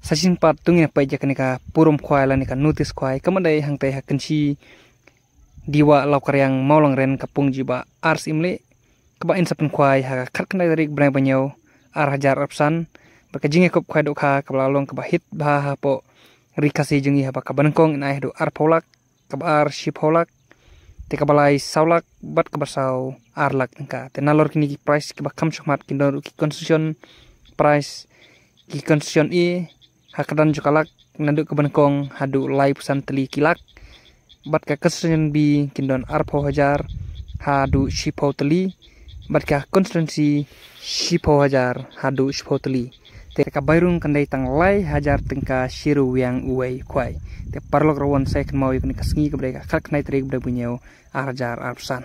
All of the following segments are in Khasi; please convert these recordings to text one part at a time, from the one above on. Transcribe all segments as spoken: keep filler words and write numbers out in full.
Sa shisien pat to ngin ïa peit ïa kane ka burom khwai lane ka notice khwai kaba dei hangtei ha Kynshi Diwa Lawkariang Mawlangren, ka pung jong Bah R C Imli, kaba yn sa pynkhwai ha ka khatkhyndai tarik bnai ba hynñiew, ar hajar arphew san, bad ka jingïakop khwai dohkha kaba la long kaba hit bha hapoh Ri Khasi jong ngi, haba kaba nyngkong yn ai haduh arphew lak, kaba ar shiphew lak, te kaba lai saw lak, bad kaba saw ar lak tyngka. Te nalor kine ki prize kiba kham shakhmat kin don ruh ki consolation prize, ki consolation A ha kyrdan jong ka lak, naduh kaba nyngkong haduh laiphew san tylli ki lak, bad ka consolation B kin don arphew hajar haduh shiphew tylli, bad ka consolation C shiphew hajar haduh shiphew tylli. Te ka bai rung kan dei tang lai hajar tyngka shi ryngwiang uwei u khwai. Te paralok rawon, sa ïa kynmaw ïa kane ka sngi kaba dei ka khatkhyndai tarik bnai ba hynñiew, ar hajar arphew san.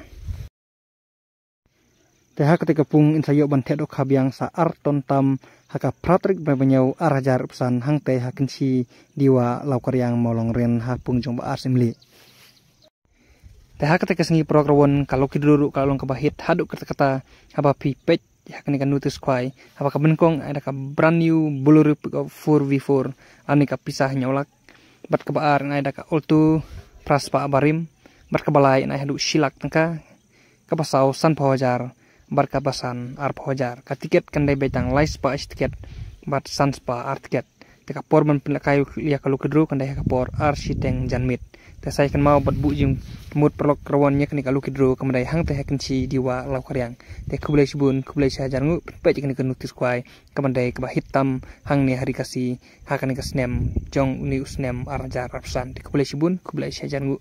Te ha katei ka pung yn sa ïoh ban theh dohkha biang sa ar ton tam ha ka phra tarik bnai ba hynñiew, ar hajar arphew san, hangtei ha Kynshi Diwa Lawkariang Mawlangren ha pung jong Bah R C Imli. Te ha katei ka sngi paralok rawon, ka lucky draw ruh ka long kaba hit haduh katta katta haba phi peit ha kane ka notice khwai. Haba kaba nyngkong yn ai da ka brand new Bolero pickup four V four, lane ka pisa hynñiew lak, bad kaba ar yn ai da ka Alto phra spah barim, bad kaba lai yn ai haduh shi lak tyngka, kaba saw sanphew hajar, bad kaba san arphew hajar. Ka tiket kan dei beit tang lai spah shi tiket bad san spah ar tiket. Te ka por ban pynlehkai ïa ka lucky draw kan dei ha ka por ar shiteng janmiet. Te sa ïa kynmaw bad buh jingmut paralok rawon ïa kane ka lucky draw kaba dei hangtei ha Kynshi Diwa Lawkariang. Te khublei shibun, khublei shihajar nguh, peit ïa kane ka notice khwai kaba dei kaba hit tam hangne ha Ri Khasi ha kane ka snem jong une u snem ar hajar arphew san. Te khublei shibun, khublei shihajar nguh.